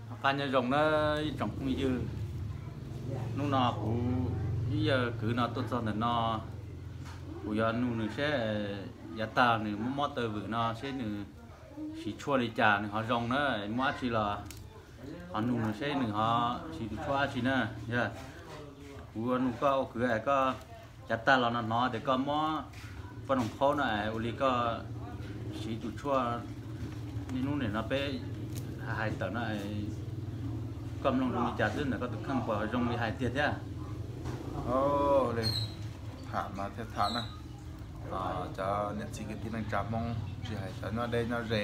Noj qab nyob zoo na ib tsoom phooj ywg. Hnub no kuv ib yawg kwv no tuaj txog ntawm no, kuv yuav nug nws seb yav tag nws mob mob taw vwm no seb nws siv tshuaj li cas nws ho zoo na, muaj dab tsi los ho nug nws seb nws ho siv tus tshuaj dab tsi na. Yog kuv nug koj ua kwv, koj yav tag los no hnov tias koj mob poj noog qhaub no, ua li koj siv tus tshuaj niaj hnub nim no peb hais tawm no, koj mloog zoo li cas xwb ntawm koj tus kheej puas zoo li hais tiag thiab? Tham mas thiaj tham na. Cov niam txiv kwv tij neej tsa Hmoob, tsis hais cov nyob deb nyob ze,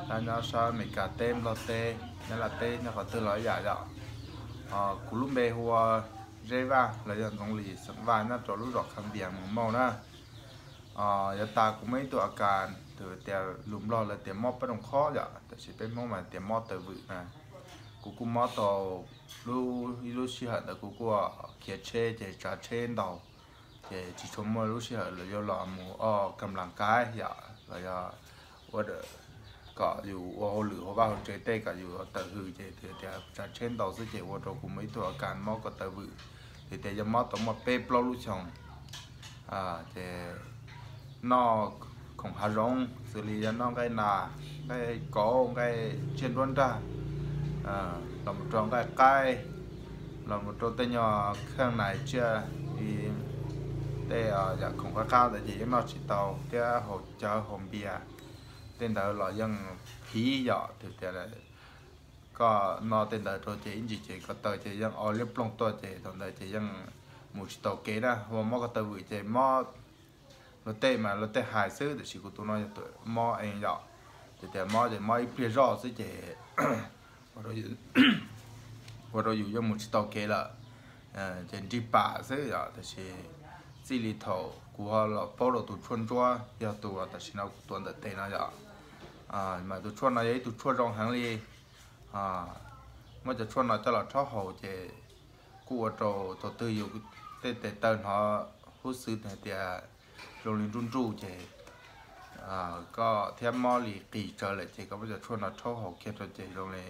cov nyob sab Amelikas teb, Nplog teb, Nyab Laj teb, nyob qhov twg los ib yam yom. Kuv lub npe hu ua Zeb Vaj los yog Ntxoov Lis xeem Vaj nyob rau lub zos Khav Npias Moos Mauj na. Yav tas kuv muaj ib tug a kas, tus tias lus Nplog lawv tias mob poj noog qhaub yom, tab sis peb Hmoob mas tias mob taw vwm na. Kuv kuj mob tau lub, ib lub sij hawm ntawd kuv kuj khiav tsheb ces tsav tsheb ntau, ces tsis tshua muaj lub sij hawm los yuav los mus o kam las kav yom, los yog ua kom yus ua hauj lwm hauv vaj hauv tsev tej kom yus tawm hws ces tias tsav tsheb ntau xwb ces ua rau kuv muaj ib tug a kas mob ko taw vwm, ces tias yog mob tau muaj peb plaub lub xyoo. Ces noj khoom hav zoov xws li yog noj nqaij nas, nqaij kauv, nqaij tsiaj nruab nrag, los mus rau nqaij qaib, los mus rau tej nyuag kheej nais tsiaj, tej yam khoom qab qab ntawd ces yeej noj tsis tau thiab haus cawv haus npias, tej ntawd los yeej phiv yom, tias koj noj tej ntawd rau ces ib ntsis ces ko taw ces yeej o liab ploog tuaj ces thaum ntawd ces yeej mus tsis tau kev na, ua mob ko taw vwm ces mob luag tej mas luag tej hais xwb, tiam sis kuv tus no yog tus mob ees yom, ces tias mob ces mob ib pliag zoj xwb ces ua rau yus yeej mus tsis tau kev lawm, ces nrig pam xwb yom. Tab sis txij li thaum kuv ho los paub rau tus tshuaj ntsuab yog tus tam sim no kuv tuav ntawm tes no yom, mas tus tshuaj no yog ib tug tshuaj zoo heev li. Muab cov tshuaj no coj los rhaub haus ces kuj ua rau thaum twg yus tej tes taw hnov huv xwb hais tias zoo li nruj nruj ces koj thiab mob li qis tsawv lawm ces koj muab cov tshuaj no rhaub haus kiag rau ces zoo li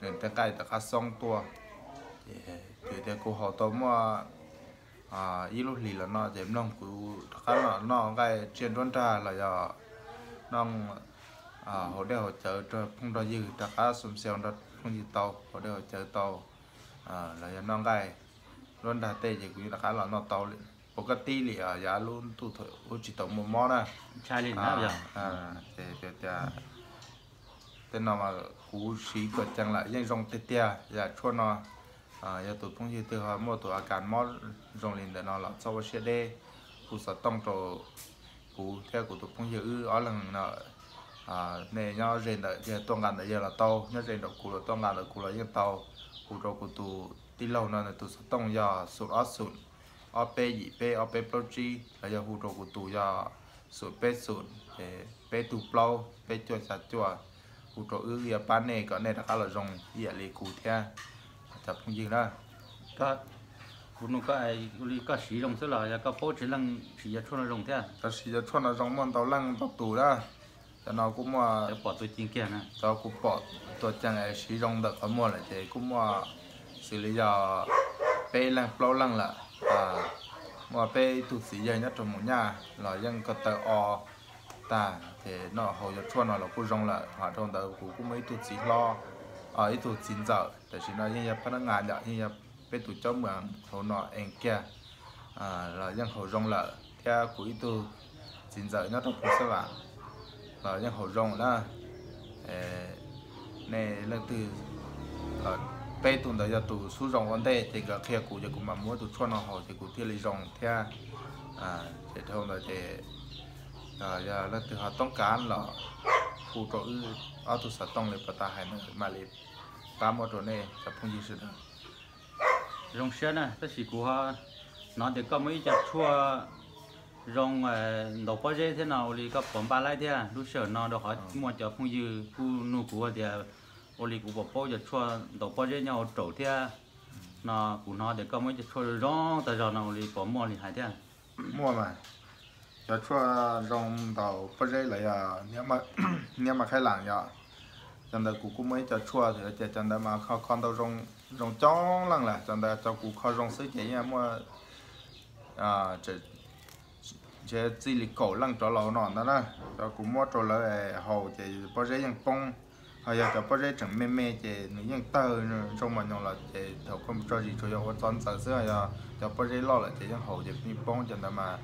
nws tej nqaij rov qab xoob tuaj. Ces tias kuv haus tau muaj ib lub hlis los no ces mloog kuv rov qab los noj nqaij tsiaj nruab nrag los yog noj haus dej haus cawv rau phooj nrog ywg rov qab xoo xyoo nrog phooj ywg tau haus dej haus cawv tau, los yog noj nqaij nruab nrag tej ces kuv yeej rov qab los noj tau pov kab tib li yav lub ntuj thaum ub tsis tau muaj mob na. Ntshai li na. Ces tias tej no mas kuv siv tuam cees lawm yeej zoo tiag tiag yam tshuaj no. Yog tus phooj ywg twg ho muaj tus a kas mob zoo li ntawm no los txhob ua siab deb, hu xov tooj rau kuv thiab kuv tus phooj ywg wb ob leeg no. Nej nyob ze ntawm yawg tuaj nqa ntawm yawg los tau, nyob ze nraum kuv los tuaj nqa ntawm kuv los yeej tau. Hu rau kuv tus tij laug no nws tus xov tooj yog xoom ob xoom ob peb yim peb ob peb plaub tsib, los yog hu rau kuv tus yog xoom peb xoom peb tug plaub peb cuaj xya cuaj. Hu rau wb yuav pab nej kom nej rov qab los zoo ib yam li kuv thiab cov phooj ywg na. Kuv nug koj, ua li koj siv zoo xwb los yog koj paub tsis leej siv cov tshuaj no zoo thiab? Cov siv cov tshuaj no zoo muaj ntau leej ntau tus na. Cov no kuj muaj, cov pom tuaj ceev kiag na, cov kuv pom tuaj ceev siv zoo ntawm qhov muag lawm ces kuj muaj xws li yog peb leej plaub leej lawm. Muaj peb ib tug txiv yawg nyob rau Mus Nyaj los yeej ko taw o tag ces noj haus cov tshuaj no los kuj zoo lawm. Ho dhau ntawd kuv kuj muaj ib tug txiv hlob, ib tug txiv ntxawm, tam sim no yeej yog phab nab ngas yom, yeej yog peb tus coj mus hauv no ees kiag los yeej haus zoo lawm, thiab kuv ib tug txiv ntxawm nyob rau Phu Xab Vam los yeej haus zoo na. Nej leej twg, peb tug ntawd yog tus xub zoo ua ntej ces nkawd qhia kuv ces kuv mam muab tus tshuaj no haus ces kuv thiaj li zoo thiab. Ces dhau ntawd ces yog leej twg ho toob kav los hu rau wb ob tug xov tooj li puag ta hais ntawd mam li pab muab rau nej cov phooj ywg sawv daws. Zoo siab na, tab sis kuv ho hnov tias koj muaj ib co tshuaj zoo ntaus pob zeb thiab no, ua li koj puas npaj laib thiab? Lub sij hawm no rau qhov muaj cov phooj ywg kuj nug kuv tias ua li kuv puas paub cov tshuaj ntaus pob zeb nyob hauv raum thiab no, kuv hnov tias koj muaj ib co tshuaj zoo tag zog no, ua li puas muaj li hais thiab? Muaj mas, cov tshuaj zoo ntaus pob zeb los yog niam ma khaib lam yom, Cov ntawd kuv kuj muaj ib co tshuaj, ces cov ntawd mas kho kho ntau zoo, zoo coob leej lawm. Cov ntawd cov kuv kho zoo xwb ces yeej muaj ntshe txij li kaum leej rov los no ntawd na. Cov kuv muab rau lawv haus ces pob zeb yeej poob. Ho yog cov pob zeb tseem me me ces nws yeej tawg zoo mos nyoos los ces thaum koj tso zis tsuas yog ua txov ntxaws xwb, yog cov pob zeb loj lawm ces yeej haus ces yeej poob. Cov ntawd mas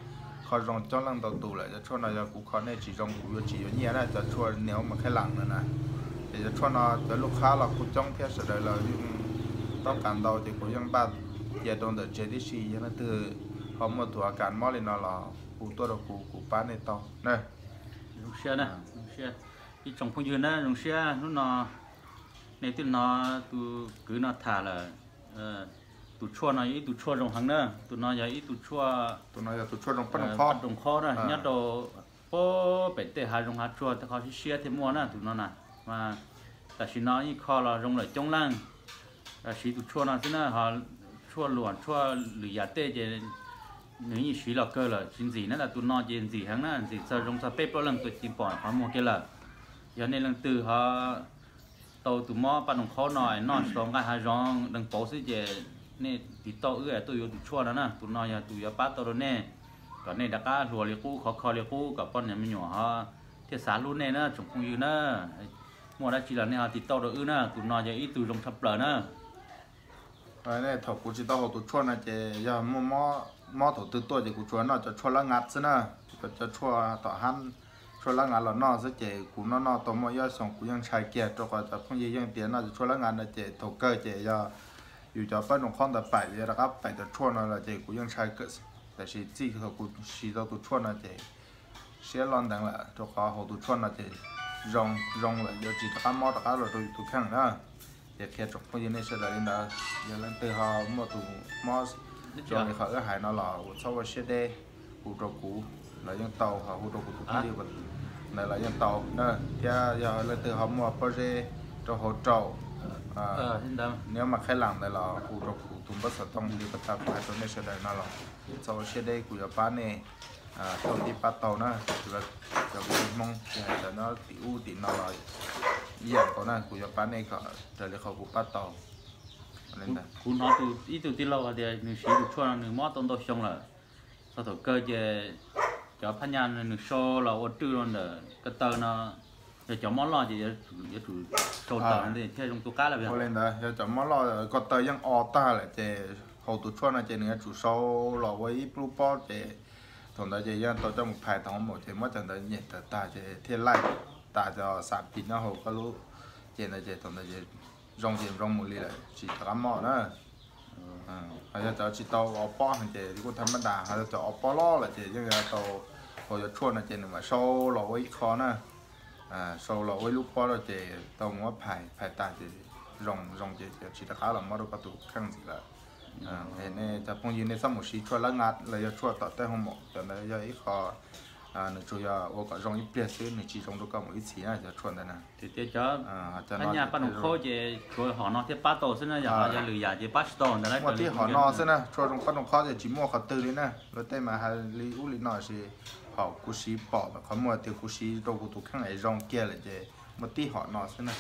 kho zoo coob leej ntau tus lawm. Cov tshuaj no yog kuv kho nej tsis zoo kuv yuav tsis yuav nyiaj na. Cov tshuaj niam mas khaib lam no na, ces cov tshuaj no cov lub qhab los kuj coob thiab sawv daws los yeej tau kas ntau ces kuv yeej npaj cia rau ntawm tsev tib si. Yog leej twg ho muaj tus a kas mob li no los hu tuaj rau kuv, kuv pab nej tau na. Zoo siab na, zoo siab. Ib tsoom phooj ywg na, zoo siab hnub no nej twb hnov tus kwv no tham lawm. Tus tshuaj no yog ib tug tshuaj zoo heev na. Tus no yog ib tug tshuaj, tus no yog tus tshuaj zoo paj doom qhob na, nyob rau pem tej hav zoov hav tsuag tej qhov siab siab thiaj muaj na tus no na. Mas tam sim no yeej kho los zoo lawm coob leej siv tus tshuaj no xwb na. Ho tshuaj luam tshuaj lwm yam tej ces nws yeej siv los kawg lawm tsis ntxim na. Tus no ces ntxim heev na, ntxim txog zoo txog peb plaub leeg tuaj ci pom qhov muag kiag lawm. Yog nej leej twg ho tau tus mob paj doom qhob no es noj tsis tau nqaij hav zoov deeg pauv xwb ces nej tiv tauj wb tuaj yuav tus tshuaj no na. Tus no yog tus yuav pab tau rau nej kom nej rov qab hluas li qub, khov kho li qub, kom poj niam me nyuam ho thiaj xav hlub nej na tsoom phooj ywg na. Muaj dab tsi los nej ho tiv tauj rau wb na, tus no yog ib tug zoo tshaj plaws na. Nej thaum kuv tsis tau haus tus tshuaj no ces yog muaj mob thaum twg tuaj ces kuv tsuas noj cov tshuaj lab nqav xwb na. Cov tshuaj tom hab, tshuaj lab nqav los noj xwb ces kuv noj noj tau muaj ib ob xyoos kuv yeej ntshai kiag, rau qhov cov phooj ywg yeej tias noj cov tshuaj lab nqav no ces thaum kawg ces yog yus cov paj doom qhob ntawd paim, yog rov qab paim cov tshuaj no los ces kuv yeej ntshai kawg. Tab sis txij thaum kuv siv tau tus tshuaj no ces siab loj ntev lawm, rau qhov haus tus tshuaj no ces zoo, zoo lawm, yuav tsis rov qab mob rov qab los rau yus tus kheej na. Ces qhia tsoom phooj ywg nej sawv daws li ntawd, yog leej twg ho muaj tus mob zoo li qhov wb hais no los txhob ua siab deb, hu rau kuv los yeej tau, ho hu rau kuv tus phooj ywg ntawd los yeej tau na. Thiab yog leej twg ho muaj pob zeb rau hauv rau, niam mas khaib lam ntawd los hu rau kuv tus npawb xov tooj li kuv tau hais rau nej sawv daws no los txhob ua siab deb, kuv yuav pab nej tau tib pab tau na. Cov kwv tij Hmoob ces hais tias nyob tim ub tim no los ib yam nkaus na, kuv yuav pab nej kom raws li qhov kuv pab tau. Kuv hnov ib tug tij laug hais tias nws siv tus tshuaj no nws mob tau ntau xyoo lawm, txog thaum kawg ces cov phab nyaj nws sau los ua rwj rau ntawm ko taw no, yog cov mob loj ces yuav tsum sau tawm thiaj zoo tu qab lawm. Ua li ntawd yog cov mob loj ko taw yeej o tag lawm ces haus tus tshuaj no ces nws yuav tsum sau los ua ib lub pob ces thaum ntawd ces yeej tau coj mus phais tau hauv maum ces muab cov ntawd nyem tawm tag ces thiaj laij tas cov xam pis nyob hauv koj lub cev ntawd ces thaum ntawd ces zoo ces zoo mus li lawm tsis rov qab mob na. Ho yog cov tsis tau o pob heev ces kuj thaj mab das, ho yog cov o pob loj lawm ces yeej yuav tau haus cov tshuaj no ces nws mam sau los ua ib qho na. Sau los ua ib lub pob rau ces tau mus muab phais, phais tas ces zoo, zoo ces tsis rov qab los mob rau koj tus kheej ntxiv lawm. Nej cov phooj ywg nej txhob mus siv tshuaj lab nqa los yog tshuaj tom tej hoo maum, cov ntawd yog ib qho nws tsuas yog ua kom zoo ib pliag xwb, nws tsis zoo rau koj mus ib txhis na cov tshuaj ntawd na. Tias cov phab nyaj paj doom qhob ces tshuav hom no thiaj pab tau xwb na, yog lwm yam ces pab tsis tau ntawd. Muaj tib hom no xwb na, tshuaj zoo paj doom qhob ces tsis muaj qhov twg li na. Luag tej mas hais li ub li no sis hom kuv siv pom ntawm qhov muag tias kuv siv rau kuv tus kheej es zoo kiag lawm ces muaj tib hom no xwb na.